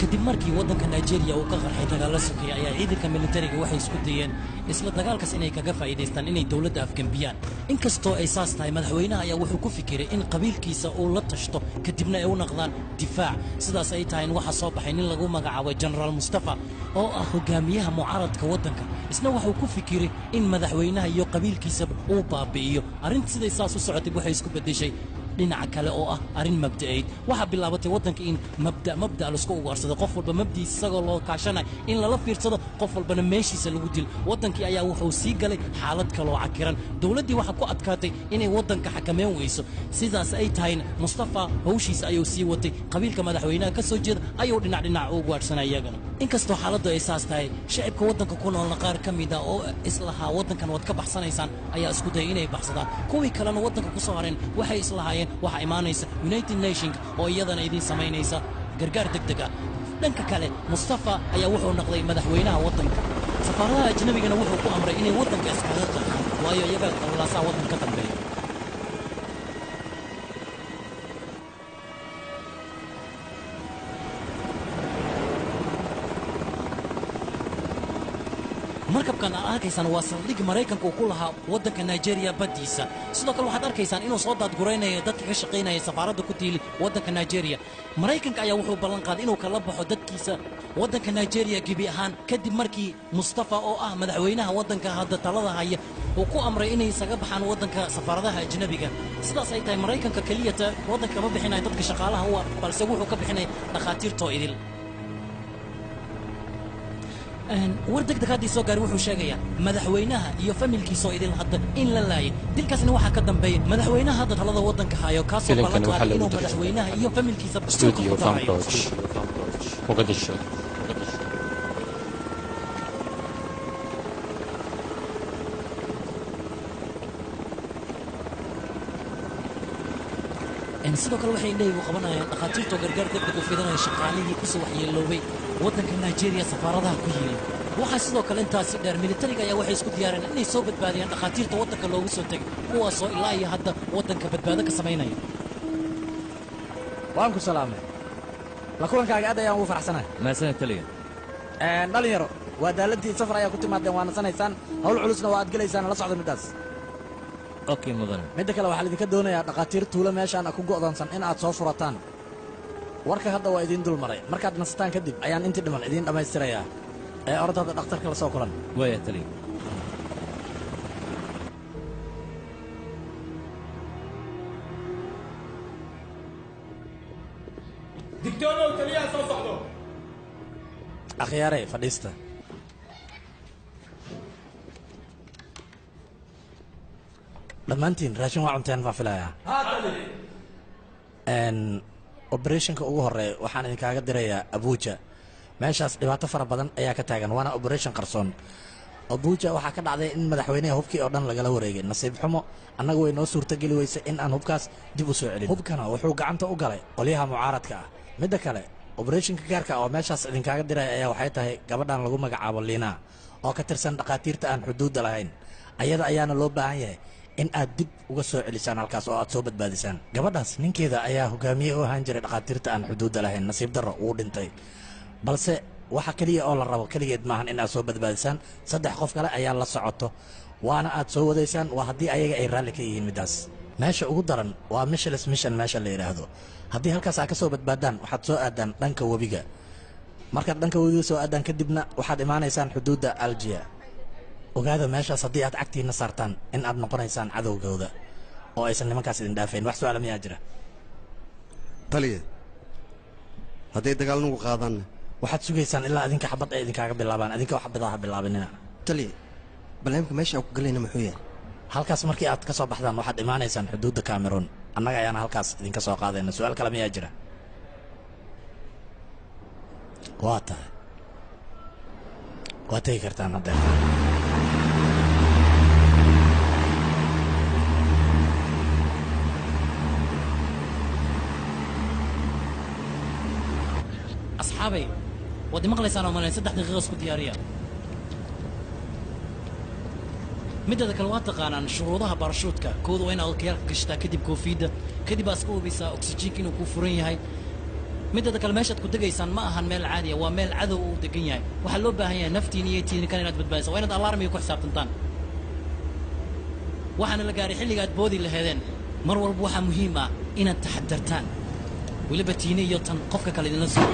Kadib markii waddanka Nigeria uu ka qarxay dagaal la sokeeyay ayaa ciidanka militariga waxay isku dayeen isla dagaalkaas inay kaga faa'iidaystaan inay dowladda afgambiyaan. Inkastoo ay saas tahay, madaxweynaha ayaa wuxuu ku fikiray in qabiilkiisa uu la tashto kadibna ay u naqdaan difaac. Sidaas ay tahay in waxaa soo baxay nin lagu magacaabo Generaal Mustafa oo ah hogaamiyaha mucaaradka waddanka. Isna wuxuu ku fikiray in madaxweynaha iyo qabiilkiisaba uu baabi'iyo. Arrinta siday saas u socotay waxay isku beddeshay dhinaca kale oo ah arrin mabda'eyd. Waxaa bilaabatay waddanka in mabda' mabda' laisku ugaarsado, qof walba mabdiisa isagoo loo kaashanayo in lala fiirsado, qof walbana meeshiisa lagu dilo. Waddankii ayaa wuxuu sii galay xaalad kaloo cakiran. Dowladdii waxaa ku adkaatay inay waddanka xakameyn weyso. Sidaas ay tahayna Mustafa hawshiisa ayuu sii watay, qabiilka madaxweynaha ka soo jeeda ayuu dhinac dhinac u ugaadhsanay iyagana. Inkastoo xaaladdu ay saas tahay, shacibka waddanka ku noolna qaar ka mid ah oo islahaa waddankan waad ka baxsanaysaan ayaa isku dayay inay baxsadaan. Kuwii kalena waddanka ku soo hareen waxay islahaayeen waxaa imaanaysa United Nations oo iyadana idiin samaynaysa gargaar degdeg ah. Dhanka kale Mustafa ayaa wuxuu noqday madaxweynaha waddanka. Safaaradaha ajnabigana wuxuu ku amray inay waddanka iskaga qaxaan, waayo iyaga qallalaasaha waddanka ka dambeeya. Markabkan aad arkaysaan waa saldhig Maraykanka uu ku lahaa waddanka Nigeria baddiisa. Sidoo kale waxaad arkaysaan inuu soo daadguraynaya dadka ka shaqaynaya safaaradda ku tiili waddanka Nigeria. Maraykanka ayaa wuxuu ballan qaaday inuu kala baxo dadkiisa waddanka Nigeria gebi ahaan kadib markii Mustafa oo ah madaxweynaha waddanka hadda talada haya uu ku amray inay isaga baxaan waddanka safaaradaha ajnabiga. Sidaas ay tahay, Maraykanka keliyata waddanka kama bixinayo dadka shaqaalaha u ah, balse wuxuu ka bixinaya dhakhaatiirtoo idil. War degdeg haddii soo gaari wuxuu sheegayaa madaxweynaha iyo familkiisoo idil hadda in la laayay. Dilkaasna waxaa ka dambeeya madaxweynaha hadda talada waddanka hayo, kaasoo Filimkan ballan waxaa qaaday lagu inuu tarjumay madaxweynaha iyo familkiisa dhulka Studio ku darayo. Fanbroch, Mogadishu. Sidoo kale waxay indhahaygu qabanayaan dhakhaatiirtoo gargaar degdeg u fidanaya shaqaalihii kusoo waxyeeloobay waddanka Nigeria safaaradaha ku yiili. Waxaa sidoo kale intaasi dheer, militariga ayaa waxay isku diyaareen inay soo badbaadiyaan dhakhaatiirta waddanka loogu soo tegay, kuwaasoo ilaa iyo hadda waddanka badbaado ka samaynaya. Waan ku salaamay, la kulankaaga aad ayaan ugu faraxsanahay. Mahadsanid taliya. Dhalinyaro, waa daalantiin, safar ayaa ku timaadeen, waa nasanaysaan, hawl culusna waa aad gelaysaan, la socda middaas. Okay mudane. Midda kale waxaa laidinka doonayaa dhakhaatiir tuulo meeshaan ku go'doonsan in aad soo furataan. Warka hadda waa idiin dul maray, markaad nasataan kadib ayaan intii dhiman idiin dhammaystirayaa. Ee orod hadda dhakhtarka la soo kulan. Waaya taliya. Digtoonow, taliyaha soo socdo. Akhyaarey, fadhiista. Dhammaantiin raashin waa cunteen baan filayaa. Haa taliya. Operationka ugu horeeya waxaan idinkaaga dirayaa Abuja. Meeshaas dhibaato fara badan ayaa ka taagan, waana operation qarsoon. Abuja waxaa ka dhacday in madaxweynaha hubkii oo dhan lagala wareegay. Nasiib xumo, annaga way noo suurtageli weysay in aan hubkaas dib u soo celin. Hubkana wuxuu gacanta u galay qolyaha mucaaradka ah. Midda kale, operationka gaarka ah oo meeshaas idinkaaga diraya ayaa waxay tahay gabadhan lagu magacaabo Liina oo ka tirsan dhakhaatiirta aan xuduudda lahayn. Ayada ayaana loo baahan yahay in aad dib uga soo celisaan halkaas oo aad soo badbaadisaan gabadhaas. Ninkeeda ayaa hogaamiye u ahaan jiray dhakhaatiirta aan xuduudda lahayn. Nasiib darro wuu dhintay, balse waxa keliya oo la rabo keligeed maahan in aad soo badbaadisaan, saddex qof kale ayaa la socoto, waana aad soo wadaysaan, waa haddii ayaga ay raalli ka yihiin middaas. Meesha ugu daran waa Micheles Mission meesha la yidhaahdo. Haddii halkaas aad ka soo badbaadaan, waxaad soo aadaan dhanka webiga. Markaad dhanka webiga soo aadaan kadibna waxaad imaanaysaan xuduudda Algia. Ogaada, meeshaas haddii aad cagtiinna saartaan in aad noqonaysaan cadowgooda oo aysan nimankaas idin dhaafayn. Wax su'aala miyaa jira? Taliye, hadday dagaal nagu qaadaanna waxaad sugaysaan ilaa adinka xabad ay idinkaaga bilaabaan, adinka wax xabadaha bilaabinina. Taliye, barnaamijka meesha aan ku galayna muxuu yahay? Halkaas markii aad ka soo baxdaan waxaad imaanaysaan xuduudda Cameroon, annaga ayaana halkaas idinka soo qaadayna. Su-aal kale miyaa jira? Waa tahay, waa tegi kartaan haddeer. Asxaabay, waad imaqlaysaan oo malayn. 3 daqiiqo isku diyaariya. Midada kale, waa taqaanaan shuruudaha baarashuudka. Kooda waa inaad okiyaalka gashtaa, kadib koofiyadda, kadib aad iska hubisaa oksijiinka inuu kuu furan yahay. Midada kale, meeshaad ku degaysaan ma ahan meel caadi ah, waa meel cadow uu degan yahay. Waxaa loo baahan yahay naftiin iyo tiinikan inaad badbaadisaan. Waa inaad alarmiga ku xisaabtantaan. Waxaana la gaaray xilliga aad boodi laheedeen. Mar walba waxaa muhiim ah inaad taxadartaan, weliba tiine iyo tan qofka kale idinla soo.